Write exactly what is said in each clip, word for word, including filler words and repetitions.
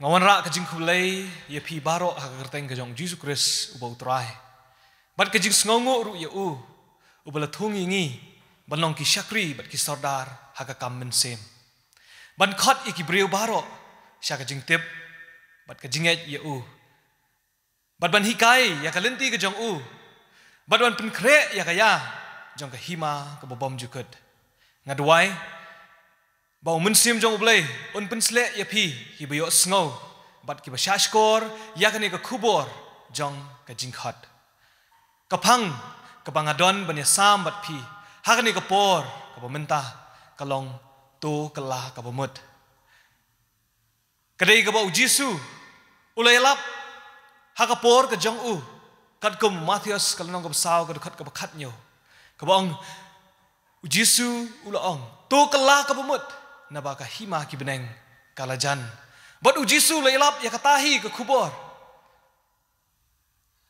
Nga wanrah ka jingkhublei ïa phi baroh ha ka kyrteng ka jong Jisu Khrist uba u Trai. Bad ka jingsngewnguh ruh ïa u, uba la thung ïa ngi ban long ki shakri bad ki sordar ha ka kam mynsiem, ban khot ïa ki briew baroh sha ka jingtip bad ka jingngeit ïa u, bad ban hikai ïa ka lynti ka jong u, bad ban pynkhreh ïa ka ïa jong ka hima kaba bymjukut. Nga duwai ba u Mynsiem jong U Blei un pynshlur ïa phi kiba ïohsngew bad kiba shahshkor ïa kane ka khubor jong ka jingkhot. Ka phang kaba nga don ban ïasam bad phi ha kane ka por kaba mynta ka long: To kylla kaba mut. Ka dei kaba u Jisu u la ïalap ha ka por ka jong u, katkum u Mathaios ka lynnong kaba saw, ka dkhot kaba khathynñiew, kaba ong: U Jisu u la ong, "To kylla kaba mut, naba ka hima ki bneng ka la jan." Bad u Jisu u la ïalap ïa kata hi ka khubor,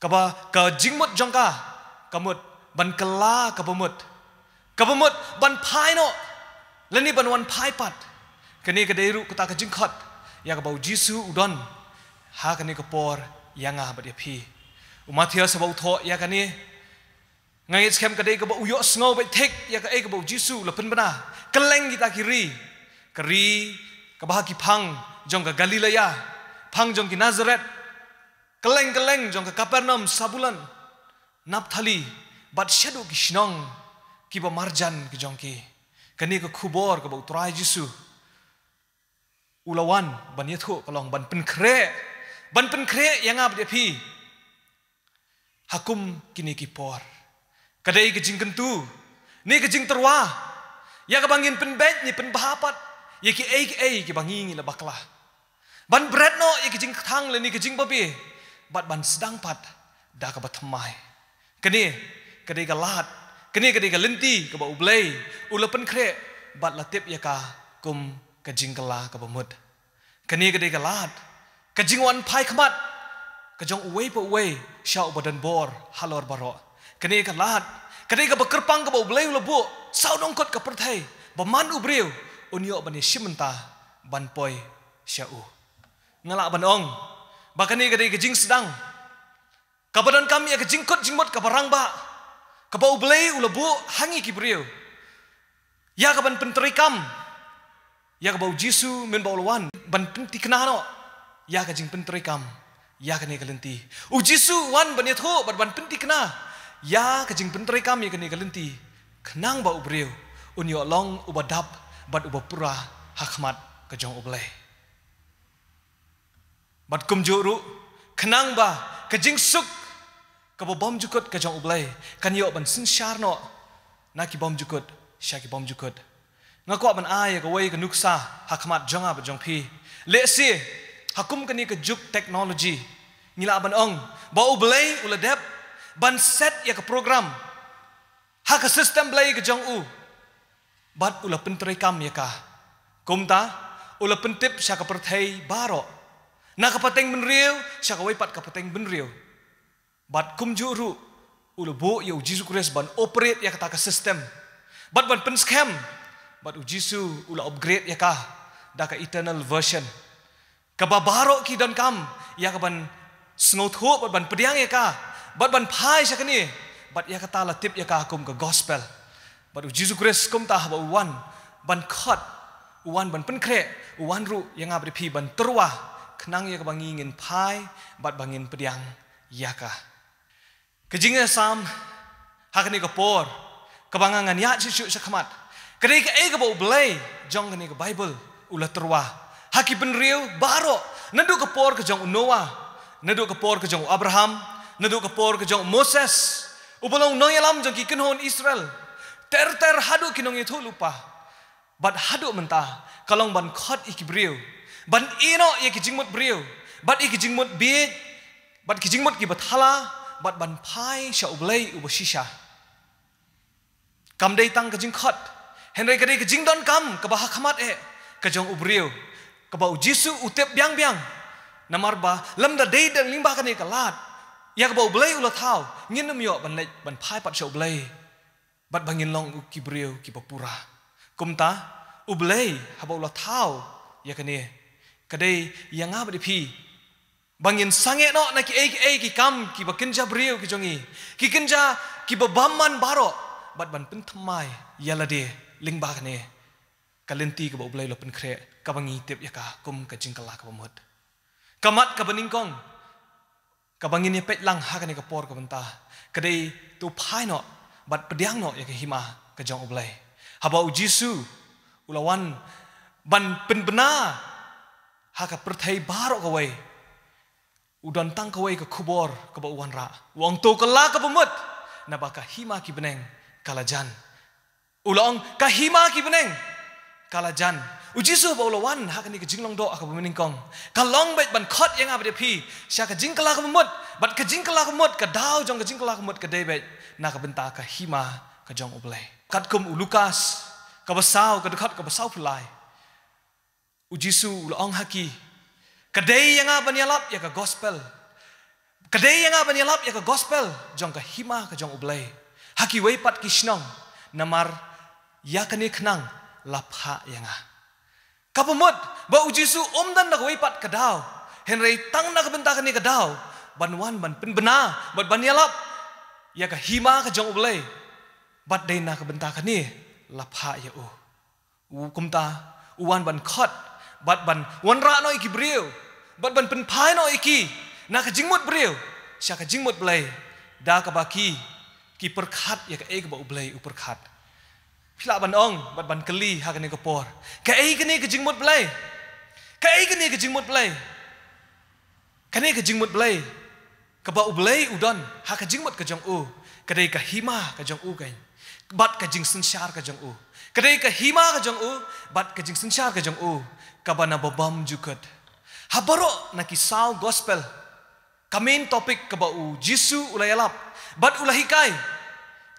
kaba ka jingmut jong ka ka mut ban kylla kaba mut, kaba mut ban phai noh lane ban wan phai pat. Kane ka dei ruh kata ka jingkhot ïa kaba u Jisu u don ha kane ka por ïa nga bad ïa phi. U Mathaios haba u thoh ïa kane, nga ngeit skhem ka dei kaba u ïohsngew beit thik ïa kaei kaba u Jisu u la pynbna. Kylleng kita ki ri, ka ri kaba ha ki phang jong ka Galilea, phang jong ki Nazareth, kylleng kylleng jong ka Kapernaum, Sabulon, Naphtali, bad shaduh ki shnong kiba marjan ki jong ki, kane ka khubor kaba u Trai Jisu u la wan ban ïathuh ka long ban pynkhreh, ban pynkhreh ïa nga bad ïa phi ha kum kine ki por. Ka dei ka jingkyntu ne ka jingtyrwa ïa kaba ngin pynbeit ne pynbha pat ïa kiei kiei kiba ngi ngi la bakla, ban bret noh ïa ka jingkthang lane ka jingbabe, bad ban sdang pat da kaba thymmai. Kane ka dei ka lad, kane ka dei ka lynti kaba U Blei u la pynkhreh bad la tip ïa ka kum ka jingkylla kaba mut. Kane ka dei ka lad, ka jingwan phai khmat ka jong uwei pa uwei sha uba don bor halor baroh. Kane ka lad ka dei kaba kyrpang kaba U Blei u la buh sawdong kot ka pyrthei, ba man u briew un ïoh ban ïashim bynta ban poi sha u. Nga lah ban ong ba kane ka dei ka jingsdang kaba donkam ïa ka jingkut jingmut kaba rangbah kaba U Blei u la buh ha ngi ki briew, ïa kaban pyntreikam ïa kaba u Jisu mynba u la wan ban pynthikna noh ïa ka jingpyntreikam ïa kane ka lynti. U Jisu u wan ban ïathuh bad ban pynthikna ïa ka jingpyntreikam ïa kane ka lynti, khnang ba u briew un ïoh long uba dap bad uba pura ha khmat ka jong U Blei. Bad kumjuh ruh, khnang ba ka jingsuk kaba bymjukut ka jong U Blei kan ïoh ban synshar noh na ki bymjukut sha ki bymjukut. Nga kwah ban ai ïa kawei ka nuksa ha khmat jong nga bad jong phi. Lehse ha kum kane ka juk technology, ngi lah ban ong ba U Blei u la dep ban set ïa ka program ha ka system Blei ka jong u, bad u la pyntreikam ïa ka. Kumta u la pyntip sha ka pyrthei baroh, na ka pateng bynriew sha kawei pat ka pateng bynriew. Bad kumjuh ruh u la buh ïa u Jisu Khrist ban operate ïa kata ka system, bad ban pynskhem. Bad u Jisu u la upgrade ïa ka da ka eternal version, kaba baroh ki donkam ïa kaban sngewthuh bad ban pdiang ïa ka bad ban phai sha kane. Bad ïa kata la tip ïa ka kum ka gospel. Bad u Jisu Khrist kumta haba u wan ban khot, u wan ban pynkhreh, u wan ruh ïa nga bad ïa phi ban tyrwa, khnang ïa kaba ngi ngin phai bad ba ngin pdiang ïa ka. Ka jingïasam ha kane ka por kaba nga ngan ïaid shuh shuh sha khmat ka dei kaei kaba U Blei jong kane ka Baibl u la tyrwa ha ki bynriew baroh, naduh ka por ka jong u Noah, naduh ka por ka jong u Abraham, naduh ka por ka jong u Moses, uba long nongïalam jong ki kynhun Israel, ter ter haduh ki nongïathuhlypa. Bad haduh mynta ka long ban khot ïa ki briew, ban ïehnoh ïa ki jingmut briew, bad ïa ki jingmut bieit, bad ki jingmut kiba thala, bad ban phai sha U Blei uba shisha. Kam dei tang ka jingkhot, hynrei ka dei ka jingdonkam kaba ha khmat eh ka jong u briew, kaba u Jisu u tip biang biang. Namar ba lymda dei da lyngba kane ka lad ïa kaba U Blei u la thaw, ngin ym ïoh ban leit ban phai pat sha U Blei bad ba ngin long u ki briew kiba pura. Kumta U Blei haba u la thaw ïa kane, Ka dei ïa nga bad ïa phi ba ngin sangeh noh na kiei kiei ki kam kiba kynja briew ki jong ngi, ki kynja kiba bymman baroh, bad ban pynthymmai ïa lade lyngba kane ka lynti kaba U Blei u la pynkhreh, kaba ngi tip ïa ka kum ka jingkylla kaba mut. Ka mat kaba nyngkong kaba ngin ïa peit lang ha kane ka por ka mynta ka dei to phai noh bad pdiang noh ïa ka hima ka jong U Blei. Haba U Jisu u la wan ban pynbna ha ka pyrthei baroh kawei, u don tang kawei ka khubor kaba u wanrah. U ong to kylla kaba mut, naba ka hima ki bneng ka la jan. U la ong ka hima ki bneng ka la jan. U Jisu ba u la wan ha kane ka jinglong doh ha kaba nyngkong, ka long beit ban khot ïa nga bad ïa phi sha ka jingkylla kaba mut, bad ka jingkylla kaba mut, ka daw jong ka jingkylla kaba mut ka dei beit na ka bynta ka hima ka jong U Blei. Katkum u Lukas kaba saw, ka dkhot kaba saw phew lai, U Jisu u la ong ha ki, ka dei ïa nga ban ïalap ïa ka gospel. Ka dei ïa nga ban ïalap ïa ka gospel jong ka hima ka jong U Blei ha kiwei pat ki shnong, namar ïa kane khnang la phah ïa nga. Kaba mut ba U Jisu um don da kawei pat ka daw, hynrei tang na ka bynta kane ka daw ban wan ban pynbna bad ban ïalap ïa ka hima ka jong U Blei, bad dei na ka bynta kane la phah ïa u. U kumta u wan ban khot bad ban wanrah noh ïa ki briew bad ban pynphai noh ïa ki na ka jingmut briew sha ka jingmut Blei, da kaba ki ki pyrkhat ïa kaei kaba U Blei u pyrkhat. Phi lah ban ong bad ban kylli ha kane ka por, kaei kane ka jingmut Blei? Kaei kane ka jingmut Blei? Kane ka jingmut Blei kaba U Blei u don ha ka jingmut ka jong u ka dei ka hima ka jong u, ka bad ka jingsynshar ka jong u. Ka dei ka hima ka jong u bad ka jingsynshar ka jong u kaba na babam jukut. Ha baroh na ki saw gospel, ka main topic kaba U Jisu u la ïalap bad u la hikai,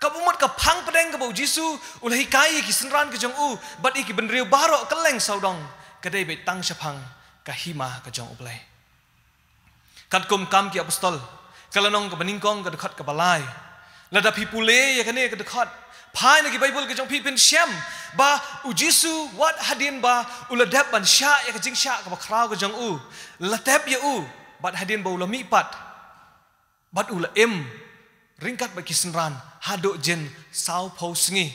kaba mut ka phang pdeng kaba U Jisu u la hikai ïa ki synran ka jong u bad ïa ki bynriew baroh kylleng sawdong, ka dei beit tang shaphang ka hima ka jong U Blei. Katkum Kam ki Apostol, ka lynnong kaba nyngkong, ka dkhot kaba lai. Lada phi pule ïa kane ka dkhot, phai na ki Baibl ka jong phi, phin shem ba U Jisu wat hadien ba u la dep ban shah ïa ka jingshah kaba khraw ka jong u, la tep ïa u, bad hadien ba u la mihpat bad u la im ryngkat bad ki synran haduh jin saw phew sngi.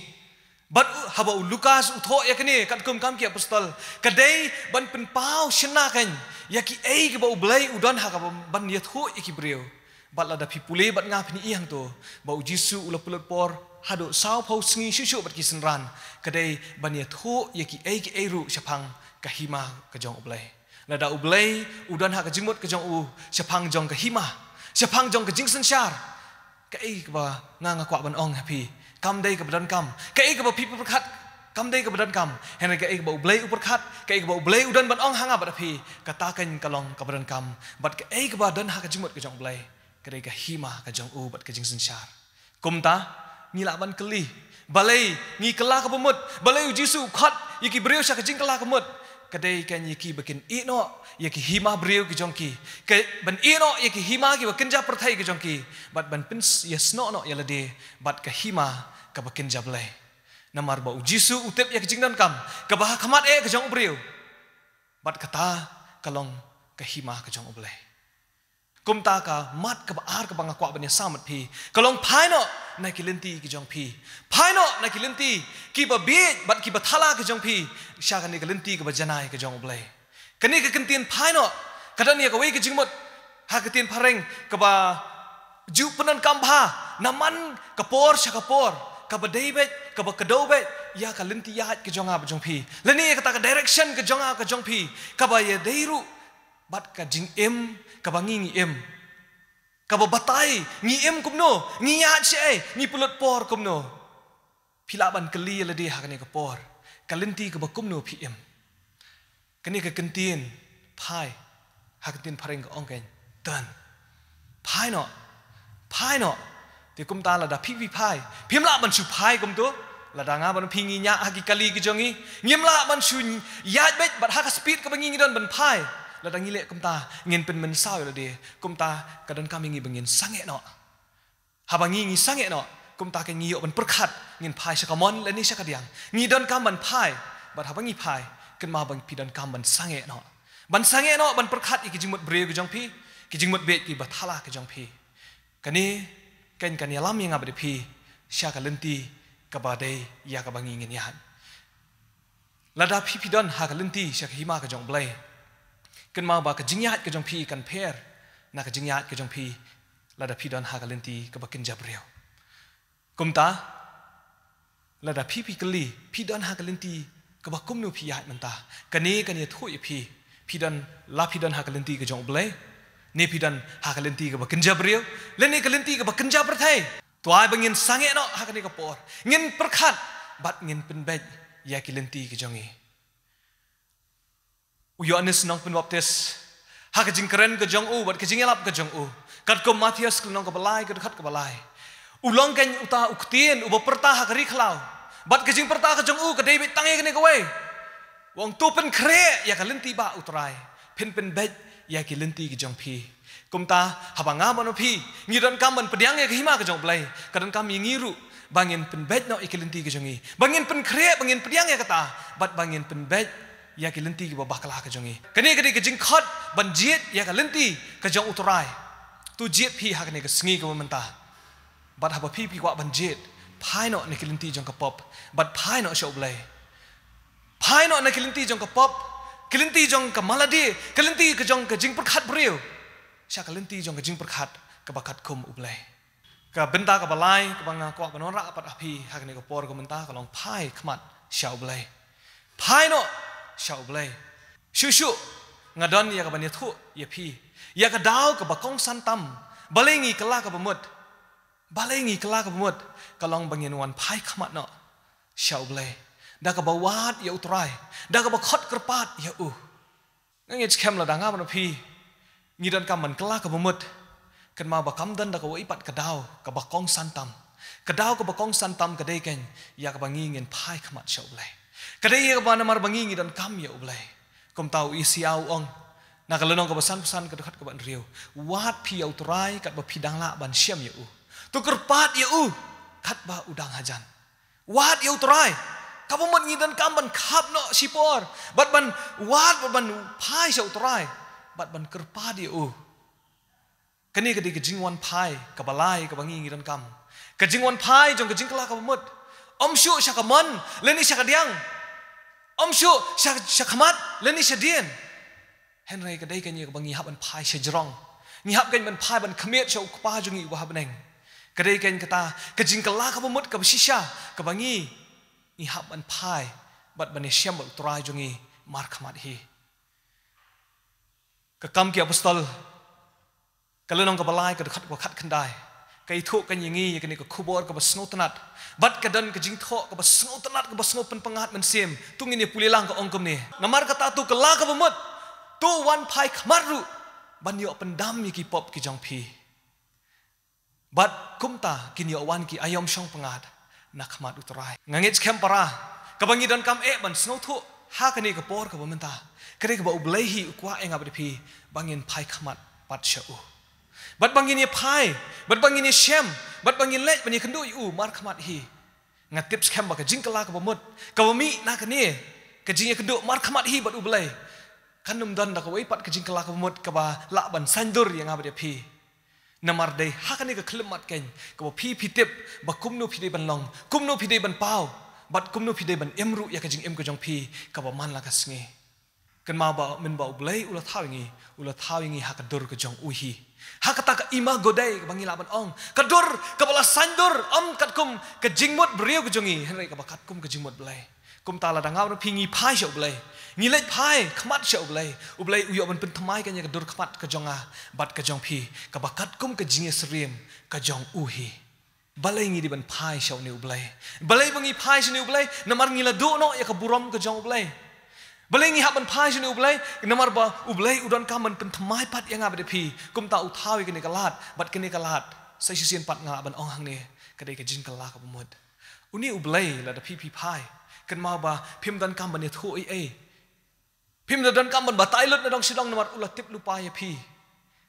Bad u, haba u Lukas u thoh ïa kane katkum Kam ki Apostol, ka dei ban pynpaw shynna kan ïa kiei kiba U Blei u don ha kaba ban ïathuh ïa ki briew. Bad lada phi pule bad nga, phin ïohi hangto ba U Jisu u la pynlut por haduh saw phew sngi shuh shuh bad ki synran, ka dei ban ïathuh ïa kiei kiei ruh shaphang ka hima ka jong U Blei. Lada U Blei u don ha ka jingmut ka jong u shaphang jong ka hima, shaphang jong ka jingsynshar, kaei kaba nga nga kwah ban ong ha phi, kam dei kaba donkam. Kaei kaba phi pyrkhat kam dei kaba donkam, hynrei kaei kaba U Blei u pyrkhat, kaei kaba U Blei u don ban ong ha nga bad ha phi, kata kan ka long kaba donkam. Bad kaei kaba don ha ka jingmut ka jong U Blei, ka dei ka hima ka jong u bad ka jingsynshar. Kumta ngi lah ban kylli, balei ngi kylla kaba mut? Balei U Jisu u khot ïa ki briew sha ka jingkylla kaba mut? Ka dei kan ïa ki ba kin ïeh noh ïa ki hima briew ki jong ki, ka ban ïeh noh ïa ki hima kiba kynja pyrthei ki jong ki, bad ban pyn ïasnoh noh ïa lade bad ka hima kaba kynja Blei. Namar ba U Jisu u tip ïa ka jingdonkam kaba ha khmat eh ka jong u briew, bad kata ka long ka hima ka jong U Blei. Kumta ka mat kaba ar kaba nga kwah ban ïasam bad phi ka long, phai noh na ki lynti ki jong phi. Phai noh na ki lynti kiba bieit bad kiba thala ki jong phi sha kane ka lynti kaba janai ka jong U Blei. Kane ka kyntien phai noh ka don ïa kawei ka jingmut ha ka ktien phareng kaba ju pyndonkam bha na man ka por sha ka por, kaba dei beit, kaba kdew beit ïa ka lynti ïaid ka jong nga bad jong phi, lane ïa kata ka direction ka jong nga ka jong phi, kaba ïadei ruh bad ka jingim kaba ngi ngi im, kaba batai ngi im kumno, ngi ïaid shaei, ngi pynlut por kumno. Phi lah ban kylli ïa lade ha kane ka por, ka lynti kaba kumno phi im? Kane ka kyntien phai ha ka ktien phareng ka ong kan, turn. Phai noh, phai noh. Te kumta lada phi phi phai, phim lah ban shu phai kumto. Lada nga bad phi ngi ñiah ha ki kali ki jong ngi, ngim lah ban shu ïaid beit bad ha ka speed kaba ngi ngi don ban phai. Lada ngi leh kumta ngin pynmynsaw ïa lade. Kumta ka donkam ïa ngi ba ngin sangeh noh. Haba ngi ngi sangeh noh, kumta kan ngi ïoh ban pyrkhat, ngin phai sha kamon lane sha kadiang. Ngi donkam ban phai, bad haba ngi phai, kynmaw ba phi donkam ban sangeh noh. Ban sangeh noh, ban pyrkhat ïa ki jingmut briew ki jong phi, ki jingmut bieit kiba thala ki jong phi. Kane kan, kan ïalam ïa nga bad ïa phi sha ka lynti kaba dei ïa kaba ngi ngin ïaid. Lada phi phi don ha ka lynti sha ka hima ka jong U Blei, kynmaw ba ka jingïaid ka jong phi kan pher na ka jingïaid ka jong phi lada phi don ha ka lynti kaba kynja briew. Kumta, lada phi phi kylli, phi don ha ka lynti kaba kumno phi ïaid mynta? Kane kan ïathuh ïa phi, phi don, la phi don ha ka lynti ka jong U Blei, ne phi don ha ka lynti kaba kynja briew, lane ka lynti kaba kynja pyrthei. To ai ba ngin sangeh noh ha kane ka por, ngin pyrkhat bad ngin pynbeit ïa ki lynti ki jong ngi. U Ïoannis Nongpynbaptis, ha ka jingkren ka jong u bad ka jingïalap ka jong u, katkum Mathaios ka lynnong kaba lai, ka dkhot kaba lai, u long kan uta u ktien uba pyrta ha ka ri khlaw. Bad ka jingpyrta ka jong u ka dei beit tang ïa kane kawei. U ong, to pynkhreh ïa ka lynti bah U Trai, phin pynbeit ïa ki lynti ki jong phi. Kumta, haba nga bad phi ngi donkam ban pdiang ïa ka hima ka jong U Blei, ka donkam ïa ngi ruh ba ngin pynbeit noh ïa ki lynti ki jong ngi, ba ngin pynkhreh, ba ngin pdiang ïa kata, bad ba ngin pynbeit ïa ki lynti kiba bakla ka jong ngi. Kane ka dei ka jingkhot ban jied ïa ka lynti ka jong U Trai. To jied phi ha kane ka sngi kaba mynta. Bad haba phi phi kwah ban jied, phai noh na ki lynti jong ka pop, bad phai noh sha U Blei. Phai noh na ki lynti jong ka pop, ki lynti jong ka malade, ki lynti ka jong ka jingpyrkhat briew, sha ka lynti jong ka jingpyrkhat kaba katkum U Blei. Ka bynta kaba lai kaba nga kwah ban wanrah pat ha phi ha kane ka por ka mynta ka long, phai khmat sha U Blei. Phai noh sha U Blei. Shuh shuh nga don ïa ka ban ïathuh ïa phi ïa ka daw kaba kongsan tam. Balei ngi kylla kaba mut? Balei ngi kylla kaba mut? Ka long ba ngin wan phai khmat noh sha U Blei da kaba wad ïa U Trai, da kaba khot kyrpad ïa u. Nga ngeit skhem lada nga bad phi ngi donkam ban kylla kaba mut, kynmaw ba kam don da kawei pat ka daw kaba kongsan tam. Ka daw kaba kongsan tam ka dei kan ïa kaba ngi ngin phai khmat sha U Blei. Ka dei ïa kaba namar ba ngi ngi donkam ïa U Blei. Kumta u Isaïah u ong na ka lynnong kaba sanphew san, ka dkhot kaba hynriew, wad phi ïa U Trai katba phi dang lah ban shem ïa u. To kyrpad ïa u katba u dang hajan. Wad ïa U Trai. Kaba mut ngi donkam ban khap noh shipor bad ban wad, bad ban phai sha U Trai bad ban kyrpad ïa u. Kane ka dei ka jingwan phai kaba lai kaba ngi ngi donkam. Ka jingwan phai jong ka jingkylla kaba mut. Ym shuh sha ka mon lane sha ka diang. Ym shuh sha, sha khmat lane sha dien. Hynrei ka dei kan ïa kaba ngi hap ban phai sha jrong. Ngi hap kan ban phai ban khmied sha U Kpa jong ngi uba ha bneng. Ka dei kan kata ka jingkylla kaba mut kaba shisha kaba ngi ngi hap ban phai bad ban ïashem bad U Trai jong ngi markhmat hi. Ka Kam ki Apostol, ka lynnong kaba lai, ka dkhot kaba khatkhyndai, ka ïathuh kan ïa ngi ïa kane ka khubor kaba sngewtynnat. Bad ka don ka jingthoh kaba sngewtynnat, kaba sngewpynpyngngad mynsiem. To ngin ïa pule lang, ka ong kumne. Namar kata to kylla kaba mut, to wan phai khmat ruh ban ïoh pyndam ïa ki pop ki jong phi. Bad kumta kin ïoh wan ki aïom shongpyngngad na khmat U Trai. Nga ngeit skhem para, kaba ngi donkam eh ban sngewthuh ha kane ka por kaba mynta, ka dei kaba U Blei hi u kwah ïa nga bad ïa phi ba ngin phai khmat pat sha u. Bad ba ngin ïa phai, bad ba ngin ïa shem, bad ba ngin leit ban ïa kynduh ïa u markhmat hi. Nga tip skhem ba ka jingkylla kaba mut kaba mih na kane ka jingïakynduh markhmat hi bad U Blei, kan ym don da kawei pat ka jingkylla kaba mut kaba lah ban saiñdur ïa nga bad ïa phi. Namar dei ha kane ka khyllipmat keiñ kaba phi phi tip ba kumno phi dei ban long, kumno phi dei ban paw, bad kumno phi dei ban im ruh ïa ka jingim ka jong phi kaba man la ka sngi. Kynmaw ba mynba U Blei u la thaw ïa ngi, u la thaw ïa ngi ha ka dur ka jong u hi. Ha kata ka Imago Dei kaba ngi lah ban ong, ka dur kaba la saiñdur, ym katkum ka jingmut briew ka jong ngi, hynrei kaba katkum ka jingmut Blei. Kumta lada nga bad phi ngi phai sha U Blei, ngi leit phai khmat sha U Blei, U Blei u ïoh ban pynthymmai kan ïa ka dur khmat ka jong nga bad ka jong phi kaba katkum ka jingïasyriem ka jong u hi. Balei ngi dei ban phai sha une U Blei? Balei ba ngi phai sha une U Blei? Namar ngi la duh noh ïa ka burom ka jong U Blei. Balei ngi hap ban phai sha une U Blei? Namar ba U Blei u donkam ban pynthymmai pat ïa nga bad ïa phi. Kumta u thaw ïa kane ka lad bad kane ka lad. Sa shisien pat nga lah ban ong hangne, ka dei ka jingkylla kaba mut. Une U Blei lada phi phi phai, kynmaw ba phim donkam ban ïathuh ei ei. Phim donkam ban batai lut na dong sha dong namar u la tip lypa ïa phi.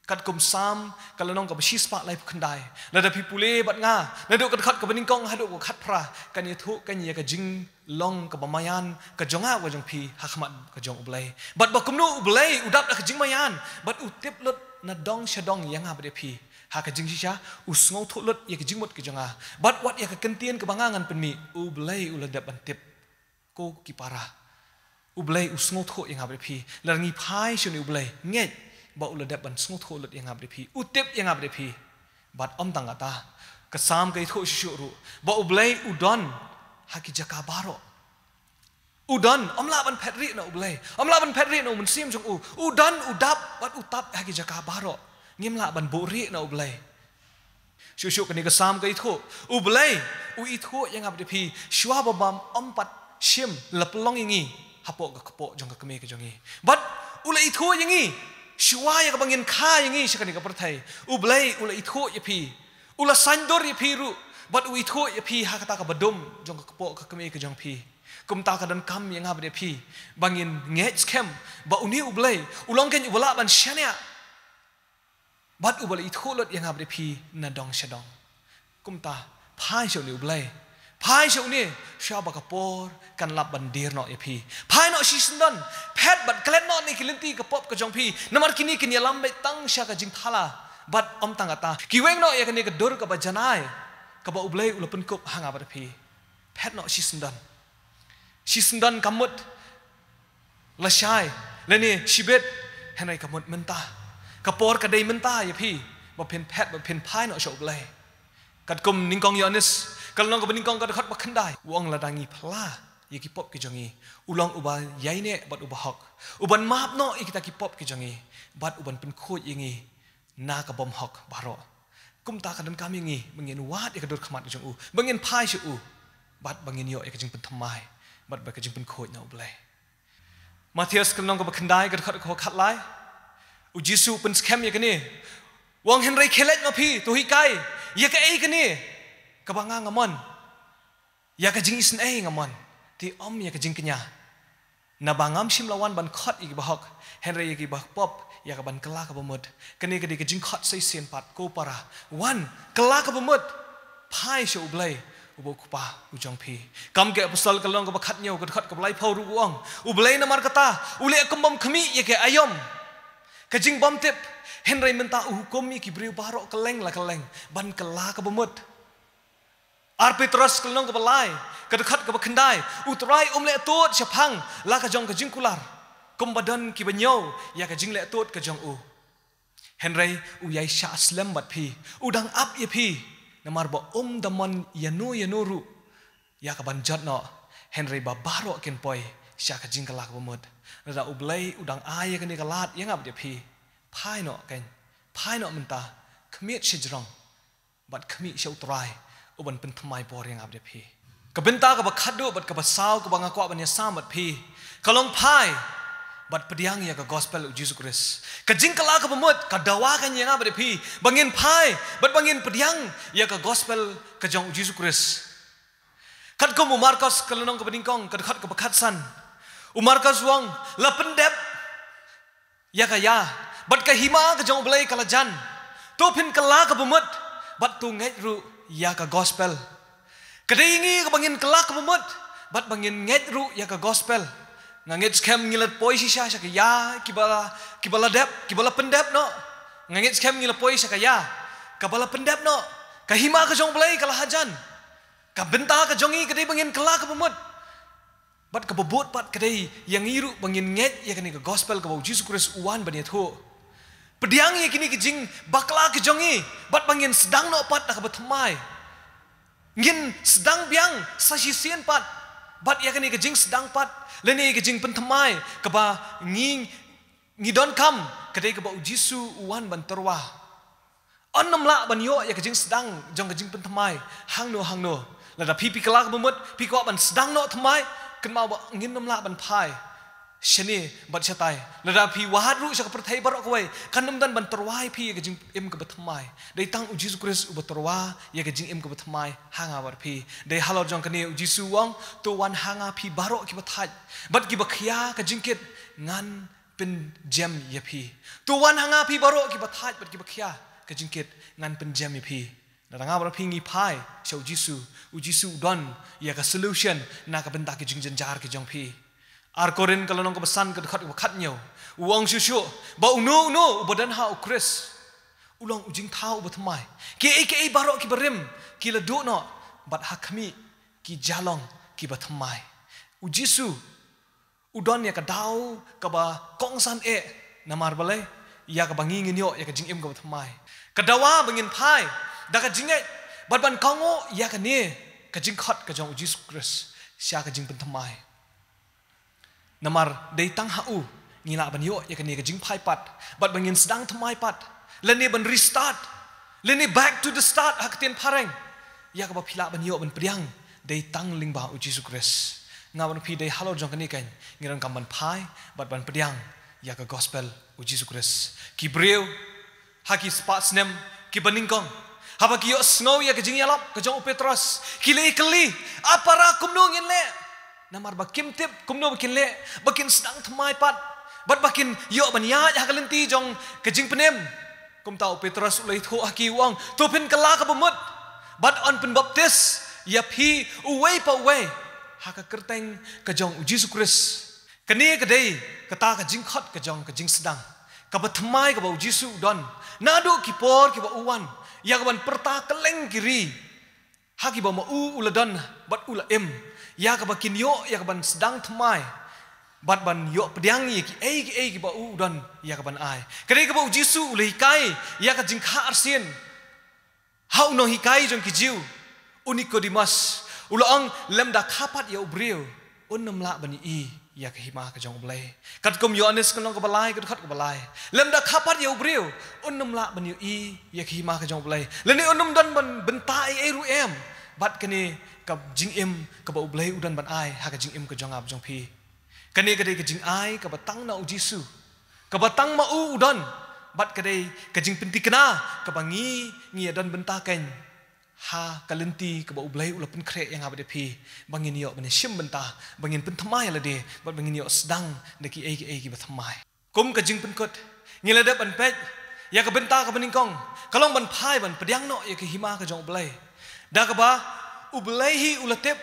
Katkum Salm ka lynnong kaba shispah laiphew khyndai, lada phi pule bad nga naduh ka dkhot kaba nyngkong haduh ka khatphra, kan ïathuh kan ïa ka jinglong kaba maïan ka jong nga ka jong phi ha khmat ka jong U Blei. Bad ba kumno U Blei u dap da ka jingmaïan bad u tip lut na dong sha dong ïa nga bad ïa phi. Ha ka jingshisha u sngewthuh lut ïa ka jingmut ka jong nga. Bad wat ïa ka kyntien kaba nga ngan pynmih, U Blei u la dep ban tip. Ko ki para, U Blei u sngewthuh ïa nga bad ïa phi. Lada ngi phai sha une U Blei, ngeit ba u la dep ban sngewthuh lut ïa nga bad ïa phi. U tip ïa nga bad ïa phi. Bad ym tang kata, ka Salm ka ïathuh shuh shuh ruh ba U Blei u don ha ki jaka baroh. U don, ym lah ban phet rieh na U Blei. Ym lah ban phet rieh na U Mynsiem jong u. U don, u dap bad u tap ha ki jaka baroh. Ngim lah ban buh rieh na U Blei. Shuh shuh kane ka Salm ka ïathuh, U Blei u ïathuh ïa nga bad ïa phi shuwa ba bam ym pat shim, la pynlong ïa ngi hapoh ka kpoh jong ka kmie ka jong ngi. Bad u la ïathuh ïa ngi shuwa ïa kaba ngin kha ïa ngi sha kane ka pyrthei. U Blei u la ïathuh ïa phi. U la saiñdur ïa phi ruh. Bad u ïathuh ïa phi ha kata kaba dum jong ka kpoh ka kmie ka jong phi. Kumta ka donkam ïa nga bad ïa phi ba ngin ngeit skhem ba une U Blei u long kein uba lah ban shaniah. Bad uba la ïathuh lut ïa nga bad ïa phi na dong sha dong. Kumta, phai sha une U Blei. Phai sha une, shuwa ba ka por kan lap ban dier noh ïa phi. Phai noh shisyndon, phet bad klet noh na ki lynti ka pop ka jong phi. Namar kine kin ïalam beit tang sha ka jingthala. Bad ym tang kata, kiweng noh ïa kane ka dur kaba janai kaba U Blei u la pynkup ha nga bad ïa phi. Phet noh shisyndon. Shisyndon ka mut lashai, lane shibit, hynrei ka mut mynta. Ka por ka dei mynta ïa phi ba phin phet, ba phin phai noh sha U Blei. Katkum Nyngkong Ïoannis ka lynnong kaba nyngkong ka dkhot ba khyndai, u ong lada ngi phla ïa ki pop ki jong ngi, u long uba ïaineh bad uba hok, uban map noh ïa kita ki pop ki jong ngi bad uban pynkhuid ïa ngi na ka bymhok baroh. Kumta ka donkam ïa ngi ba ngin wad ïa ka dur khmat ka jong u, ba ngin phai sha u, bad ba ngin ïoh ïa ka jingpynthymmai bad ba ka jingpynkhuid na U Blei. Mathaios ka lynnong kaba khyndai ka dkhot kaba khatlai, U Jisu u pynskhem ïa kane. U ong, hynrei khie leit ma phi, to hikai, ïa kaei kane kaba nga nga mon? Ïa ka jingisynei nga mon, te ym ïa ka jingkñia. Naba ngam shym la wan ban khot ïa kiba hok, hynrei ïa kiba pop, ïa kaban kylla kaba mut. Kane ka dei ka jingkhot sa shisien pat, ko para. Wan, kylla kaba mut. Phai sha U Blei uba U Kpa u jong phi. Kam ki Apostol ka lynnong kaba khathynñiew ka dkhot kaba laiphew ruh u ong, U Blei namar kata u leh kum bym khmih ïa ki aïom, ka jingbymtip, hynrei mynta u hukum ïa ki briew baroh kylleng la kylleng ban kylla kaba mut. Ar Petros ka lynnong kaba lai ka dkhot kaba khyndai, U Trai um leh tud shaphang la ka jong ka jingkular, kumba don kiba ñiew ïa ka jingleh tud ka jong u. Hynrei u ïai shah slem bad phi, u dang ap ïa phi, namar ba um da mon ïano ïano ruh ïa kaban jot noh, hynrei ba baroh kin poi sha ka jingkylla kaba mut. Lada U Blei u dang ai ïa kane ka lad ïa nga bad ïa phi, phai noh kein, phai noh mynta, khmied shajrong bad khmih sha U Trai uban pynthymmai bor ïa nga bad ïa phi. Ka bynta kaba khatduh bad kaba saw kaba nga kwah ban ïasam bad phi ka long phai bad pdiang ïa ka gospel U Jisu Khrist. Ka jingkylla kaba mut ka dawa kein ïa nga bad ïa phi ba ngin phai bad ba ngin pdiang ïa ka gospel ka jong U Jisu Khrist. Katkum u Markos ka lynnong kaba nyngkong ka dkhot kaba khatsan, u Markos u ong, la pyndep ïa ka ïa bad ka hima ka jong U Blei ka la jan. To phin kylla kaba mut bad to ngeit ruh ïa ka gospel. Ka dei ïa ngi kaba ngin kylla kaba mut bad ba ngin ngeit ruh ïa ka gospel. Nga ngeit skhem ngi la poi shisha sha ka ïa kiba, kiba la dep, kiba la pyndep noh. Nga ngeit skhem ngi la poi sha ka ïa kaba la pyndep noh. Ka hima ka jong U Blei ka la hajan. Ka bynta ka jong ngi ka dei ba ngin kylla kaba mut. Bad kaba bud pat ka dei ïa ngi ruh ba ngin ngeit ïa kane ka gospel kaba U Jisu Khrist u wan ban ïathuh. Pdiang ïa kine ki jingbakla ki jong ngi bad ba ngin sdang noh pat da kaba thymmai. Ngin sdang biang sa shisien pat bad ïa kane ka jingsdang pat lane ka jingpynthymmai kaba ngi, ngi donkam ka dei kaba U Jisu u wan ban tyrwa. Yn nym lah ban ïoh ïa ka jingsdang jong ka jingpynthymmai hangno hangno. Lada phi phi kylla kaba mut, phi kwah ban sdang noh thymmai, kynmaw ba ngin nym lah ban phai shane bad shatai. Lada phi wad ruh sha ka pyrthei baroh kawei, kan nym don ban tyrwa ïa phi ïa ka jingim kaba thymmai. Dei tang U Jisu Khrist uba tyrwa ïa ka jingim kaba thymmai ha nga bad phi. Dei halor jong kane U Jisu u ong, to wan ha nga phi baroh kiba thait bad kiba khia ka jingkit, ngan pynjem ïa phi. To wan ha nga phi baroh kiba thait bad kiba khia ka jingkit, ngan pynjem ïa phi. Lada nga bad phi ngi phai sha U Jisu, U Jisu u don ïa ka solution na ka bynta ki jingjynjar ki jong phi. Ar Korinth ka lynnong kaba san ka dkhot kaba khathynñiew, u ong shuh shuh ba uno uno uba don ha U Khrist u long u jingthaw uba thymmai. Kiei kiei baroh kiba rim ki la duh noh, bad ha khmih ki jia long kiba thymmai. U Jisu u don ïa ka daw kaba kongsan eh, namar balei? Ïa kaba ngi ngin ïoh ïa ka jingim kaba thymmai. Ka dawa ba ngin phai da ka jingngeit bad ban kohnguh ïa kane ka jingkhot ka jong U Jisu Khrist sha ka jingpynthymmai. Namar dei tang ha u ngi lah ban ïoh ïa kane ka jingphai pat, bad ba ngin sdang thymmai pat, lane ban restart, lane back to the start ha ka ktien phareng. Ïa kaba phi lah ban ïoh ban pdiang dei tang lyngba U Jisu Khrist. Nga bad phi dei halor jong kane keiñ ngi donkam ban phai bad ban pdiang ïa ka gospel U Jisu Khrist. Ki briew ha ki spah snem kiba nyngkong, haba ki ïohsngew ïa ka jingïalap ka jong u Petros, ki la ïakylli, a para, kumno ngin leh? Namar ba kim tip kumno ba kin leh ba kin sdang thymmai pat, bad ba kin ïoh ban ïaid ha ka lynti jong ka jingpynim. Kumta u Petros u la ïathuh ha ki, u ong, to phin kylla kaba mut bad yn pynbaptis ïa phi uwei pa uwei ha ka kyrteng ka jong U Jisu Khrist. Kane ka dei kata ka jingkhot ka jong ka jingsdang kaba thymmai kaba U Jisu u don naduh ki por kiba u wan ïa ka ban pyrta kylleng ki ri, ha kiba ma u u la don bad u la im, ïa kaba kin ïoh ïa ka ban sdang thymmai bad ban ïoh pdiang ïa kiei kiei kiba u u don ïa ka ban ai. Ka dei kaba U Jisu u la hikai ïa ka jingkha arsien ha u nonghikai jong ki Jiw, u Nikodemos. U la ong, lymda kha pat ïa u briew un ym lah ban ïohi ïa ka hima ka jong U Blei. Katkum Ïoannis ka lynnong kaba lai ka dkhot kaba lai, lymda kha pat ïa u briew un ym lah ban ïohi ïa ka hima ka jong U Blei, lane un ym don ban bynta ei ei ruh em bad kane ka jingim kaba U Blei u don ban ai ha ka jingim ka jong nga bad jong phi. Kane ka dei ka jingai kaba tang na U Jisu, kaba tang ma u u don, bad ka dei ka jingpyntikna kaba ngi, ngi ïa don bynta keiñ ha ka lynti kaba U Blei u la pynkhreh ïa nga bad ïa phi, ba ngin ïoh ban ïashim bynta, ba ngin pynthymmai ïa lade bad ba ngin ïoh sdang da kiei kiei kiba thymmai. Kum ka jingpynkut, ngi la dep ban peit ïa ka bynta kaba nyngkong, ka long ban phai ban pdiang noh ïa ka hima ka jong U Blei. Da kaba U Blei hi u la tip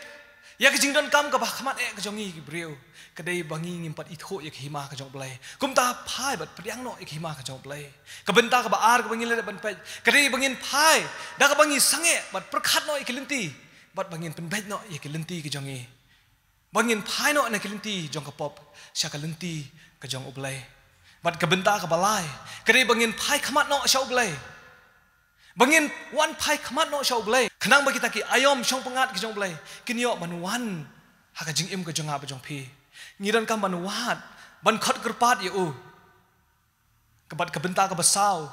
ïa ka jingdonkam kaba khmat eh ka jong ngi ki briew, ka dei ba ngi ngim pat ithuh ïa ka hima ka jong U Blei. Kumta phai bad pdiang noh ïa ka hima ka jong U Blei. Ka bynta kaba ar kaba ngi la dep ban peit, ka dei ba ngin phai da kaba ngi sangeh bad pyrkhat noh ïa ki lynti, bad ba ngin pynbeit noh ïa ki lynti ka jong ngi, ba ngin phai noh na ki lynti jong ka pop sha ka lynti ka jong U Blei. Bad ka bynta kaba lai, ka dei ba ngin phai khmat noh sha U Blei, ba ngin wan phai khmat noh sha U Blei, khnang ba kita ki aïom shongpyngngad ki jong U Blei kin ïoh ban wan ha ka jingim ka jong nga bad jong phi. Ngi donkam ban wad, ban khot kyrpad ïa u. Ka bad ka bynta kaba saw,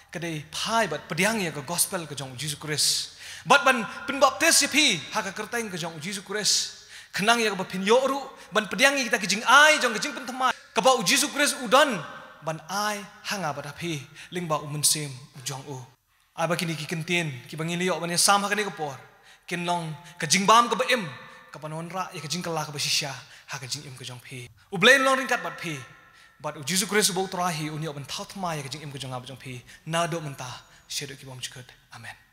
ka dei phai bad pdiang ïa ka gospel ka jong U Jisu Khrist, bad ban pynbaptis ïa phi ha ka kyrteng ka jong U Jisu Khrist, khnang ïa kaba phin ïoh ruh ban pdiang ïa kita ki jingai jong ka jingpynthymmai kaba U Jisu Khrist u don ban ai ha nga bad ha phi lyngba U Mynsiem u jong u. Ai ba kine ki kyntien kiba ngi la ïoh ban ïasam ha kane ka por kin long ka jingbam kaba im, kaban wanrah ïa ka jingkylla kaba shisha ha ka jingim ka jong phi. U Blei un long ryngkat bad phi, bad U Jisu Khrist uba U Trai hi un ïoh ban thaw thymmai ïa ka jingim ka jong nga bad jong phi naduh mynta shaduh ki bymjukut. Amen.